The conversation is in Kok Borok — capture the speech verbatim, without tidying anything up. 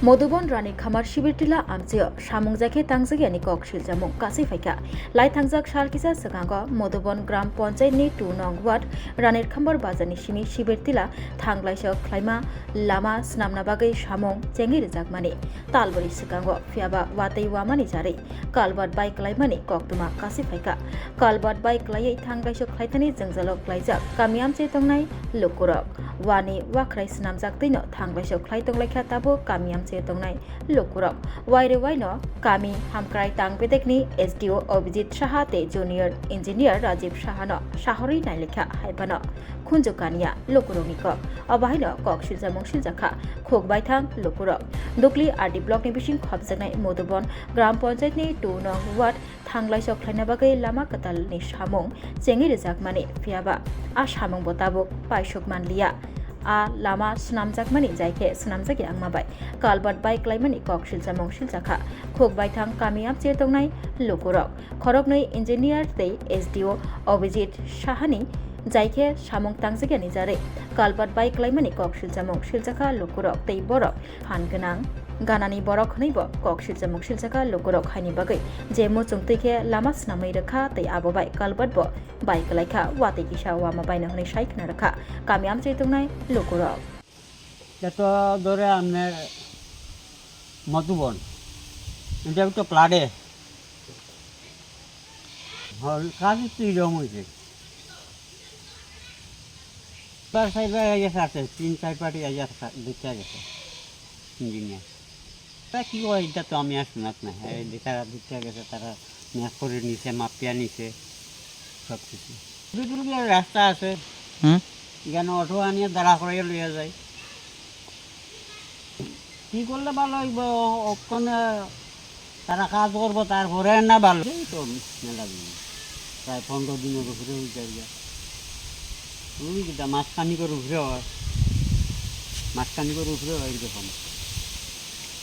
Modubon Rani Khamar Sibirtila amchio samung jakhe tangjakya ni kok siljamung kasui phaikha. Lai thangjak sal kisa swkango Modubon Gram Panchayat ni two nong ward Ranir Khambar bazar ni simi Sibirtila thanglaisok khlaima lama swnamna bagwi samung chengwi rwjakmani talbori swkango, phiyaba watwi wamani jarwi kalbat bai klaimani koktwma kasui phaikha. Kalbat bai klaiwi thanglaisok khlaithani jwngjalo klaijak kami amchwi tongnai lukurok. Wani wakhrai swnamjak twino thanglaisok khlai tonglaikha tabuk kami amchwi tongnai lukurok. Waire waino kami hamkrai tang bedekni S D O Abhijit Saha tei Junior Engineer Rajiv Sahano sahorwi nailaikha, haibano khunju kaniya lukurokni kok. Obo haino kok siljamung siljakha khuk baithang lukurok. Dukli R D blockni bising khopjaknai Modubon Gram Panchayatni two nong ward thanglaisok khlaina bagwi lama kwtalni samung chengwi rwjakmani, phiyaba a samungbo tabuk paisuk manliya. A lama swnamjakmani jaikhe swnamjakya wngma bai kalbat bai klaimani kok siljamung siljakha khuk baithang kami amchwi tongnai lukurok. Khoroknwi engineer tei S D O Abhijit Sahani jaikhe samung tangjakyani jarwi kalbat bai klaimani kok siljamung siljakha lukurok tei borok phan gwnang ganani borok hwnwibo kok siljamung siljakha lukurok, haini bagwi je muchung twi khe lama swnamwi rwkha tei abo bai kalbat bo bai kwlaikha, watwi kisa wama baino hwnwi sai khna rwkha kami amchwi tongnai lukurok. এটা তো ধরে আপনার মধুবন, এটা তো ফ্লাডে, হ্যাঁ, কাজে তো এরকম হয়েছে। চার চারবার আইয়া আছে, তিন চার পার্টি আইয়া দেখা গেছে ইঞ্জিনিয়ার। তা কি হয়, এটা তো আমি আর শোনাত না। হ্যাঁ, দেখা দেখা গেছে তারা ম্যাপ করে নিছে, মাপিয়া নিছে, সব কিছু। দুই কিলোমিটার রাস্তা আছে। হুম। এখানে অটো আনিয়ে দাঁড়া করাইয়া লইয়া যায়। কি করলে ভালো হইব? ওখানে তারা কাজ করবো, তারপরে না ভালো। এই তো মেলা দিন, প্রায় পনেরো দিনের উপরে হয়ে যায়। ওই যেটা মাঝখানিকের উপরে হয়, মাঝখানিকের উপরে হয় এরকম।